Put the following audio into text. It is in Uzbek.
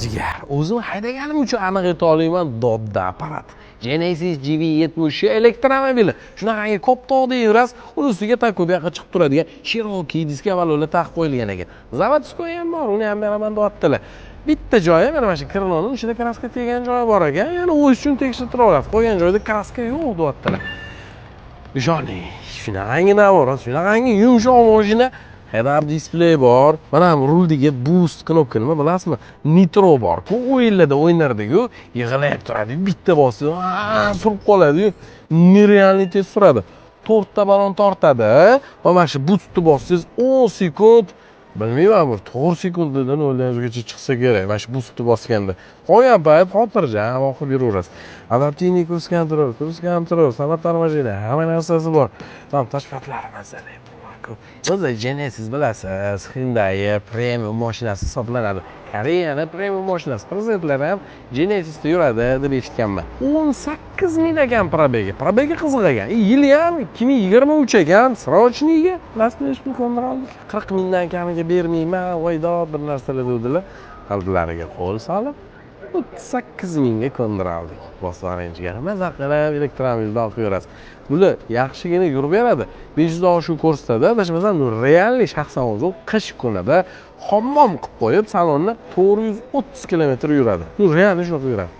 Jigar, o'zim haydaganim uchun aniq ayta olmayman, dodda apparat. Genesis GV70 elektromobili. Shunaqangi koptokdek yurasiz, uni ustiga такой bu yoqqa chiqib turadigan широкий diska valvlar taqib qo'yilgan ekan. Заводской ham bor, uni ham beraman deyaptilar. Bitta joyi, mana shu крыло ni ichida краска tegan joyi bor ekan, yana o'zi uchun tekshirtira olasiz. Qolgan joyda краска yo'q deyaptilar. Ishoning, shunaqangi наворот, shunaqangi yumshoq mashina. Head-up display bor. Mana bu ruldagi boost knopka nima, bilasizmi? Nitro bor-ku, o'yinlarda o'ynardik-ku, yig'ilib turadi, bitta bosib, surib qoladi-yu, нереальный tez suradi. To'rtta balon tortadi va mana shu boostni bossangiz 10 sekund, bilmayman, bir 4 sekundida 0 dan 100gacha chiqsa kerak, mana shu boostni bosganda. Qolgan payt xotirjam oqib yuraverasiz. Адаптивный круиз-контроль, круиз-контроль, самоторможение, hamma narsasi bor. Там tashqarilari mazali. O'zi Genesis, bilasiz, Hyundai premium mashinasi hisoblanadi. Koreyani premium mashinasi. Prezidentlar ham Genesisda yuradi deb eshitganman. 18 ming ekan пробег i. Пробег i qiziq ekan. Yili ham 2023 ekan, срочный ga rasmiy pul ko'ndira oldik. 40 mingdan kamiga bermayman, voydod bir narsalar dedilar. Qalblariga qo'l solib, 38 mingga ko'ndira oldik. Bosib jigar, maza qilib elektromobilda olib yurasiz. Bular yaxshigina yurib beradi. 500 dan oshiq ko'rsatadi. Adashmasam, реальный shaxsan o'zim qish kunida hammom qilib qo'yib salonni 430 kilometr yuradi. Ну, реально shunaqa yuradi.